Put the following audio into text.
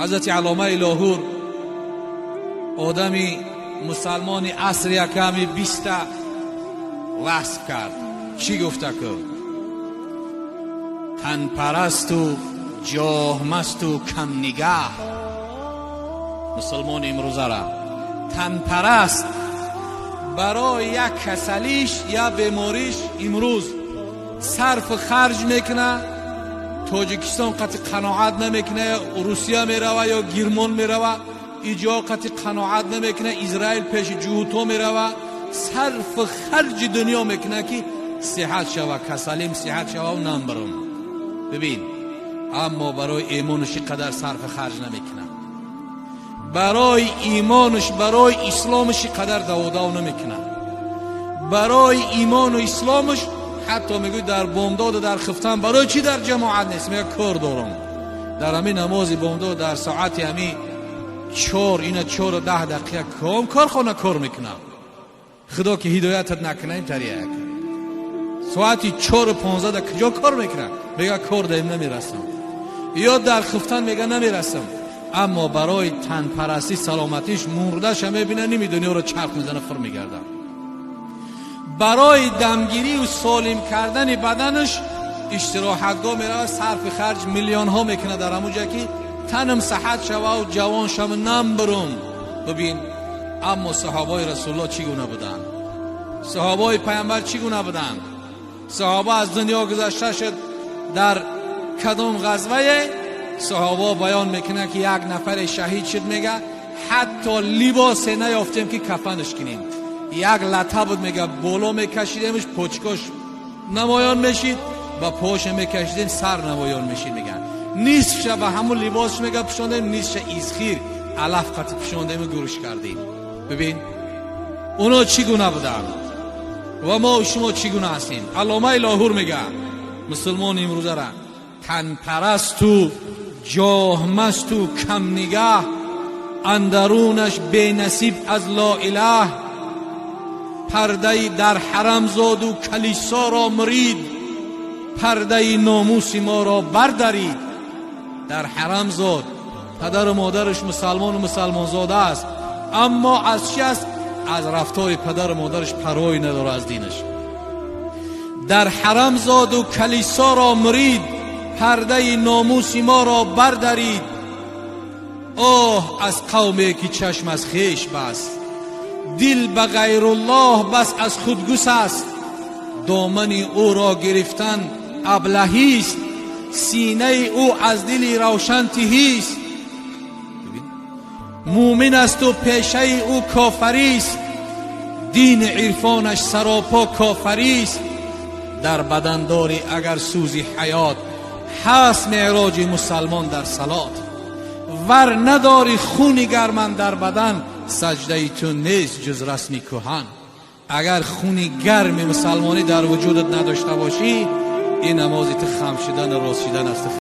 Ҳазрати Алломаи Лоҳур одами мусалмони асри яками 20 васф кард. Чӣ гуфта ку? Танпарасту ҷоҳмасту камнигаҳ. Мусулмони имрӯзара танпараст барои як касалиш я бемориш имрӯз сарфу харҷ мекуна, Тоҷикистон қати қаноат намекуна, Русия мерава ё Гирмон мерава, иҷо қати қаноат намекуна, Израил пеши ҷуҳуто мерава, сарфу харҷи дунё мекуна ки сиҳат шава, касалим сиҳат шава намбарам. Бибин, аммо барои имонаш қадар сарфу харҷ намекуна, барои имонаш, барои исломаш қадар даводав намекуна, барои имону исломаш ҳатто мегӯй дар бомдоду дар хифтан барои чӣ дар ҷамоат нест? Мега кор дорам. Дар ҳамин намози бомдод дар соати ҳамин 4 ина 4:10 ком корхона кор мекунам. Худо ки ҳидоятат накуна ин тарияк. Соати 4:15 дар куҷо кор мекунам? Мега кор даим намерасам. Ё дар хифтан мега намерасам. Аммо барои танпарастӣ саломатиш мурдаша мебина, ними дунёро чарх мезана, фур мегардам. Барои дамгирию солим кардани баданаш истироҳатгоҳ меравад, сарфи харҷ миллионҳо мекунад дар ҳамун ҷа ки танам саҳат шававу ҷавон шаву намбурум. Бибин, аммо саҳобаи Расулуллоҳ чӣ гуна буданд? Саҳобаи Пайғамбар чӣ гуна буданд? Саҳоба аз дунё гузашта шуд дар кадом ғазвае? Саҳоба баён мекунанд ки як нафаре шаҳид шуд, мега ҳатто либосе наёфтем ки кафанаш кунем. Як лата буд, мега боло мекашидемш, почкош намоён мешид, ба поша мекашидем, сар намоён мешид. Меган нисфша ба ҳамун либосш мега пӯшондем, нисфша изхир алаф қати пӯшондему гурӯш кардем. Бибин, оно чӣ гуна буданд ва мо шумо чӣ гуна ҳастем? Алломаи Лоҳур мега мусулмони имрӯзара танпарасту ҷоҳмасту камнигаҳ, андарунаш бенасиб аз лоилаҳ, пардаи дар ҳарам зоду калисоро мурид, пардаи номуси моро бардарид. Дар ҳарам зод, падару модараш мусалмону мусалмонзода аст, аммо аз чи аст? Аз рафтори падару модараш парвое надорад, аз динаш. Дар ҳарам зоду калисоро мурид, пардаи номуси моро бардарид. Оҳ аз қавме ки чашм аз хеш баст, дил ба ғайруллоҳ бас аз худ гусаст, домани ӯро гирифтан аблаҳист, синаи ӯ аз дили равшан тиҳист. Муъмин асту пешаи ӯ кофарист, дини ирфонаш саропо кофарист. Дар бадандорӣ агар сӯзи ҳаёт ҳаст, меъроҷи мусалмон дар салот. Вар надори хуни гарман дар бадан, саҷдаи ту нест ҷуз расми кӯҳан. Агар хуни гарми мусалмонӣ дар вуҷудат надошта бошӣ, ин намози ту хам шудану рост шудан аст.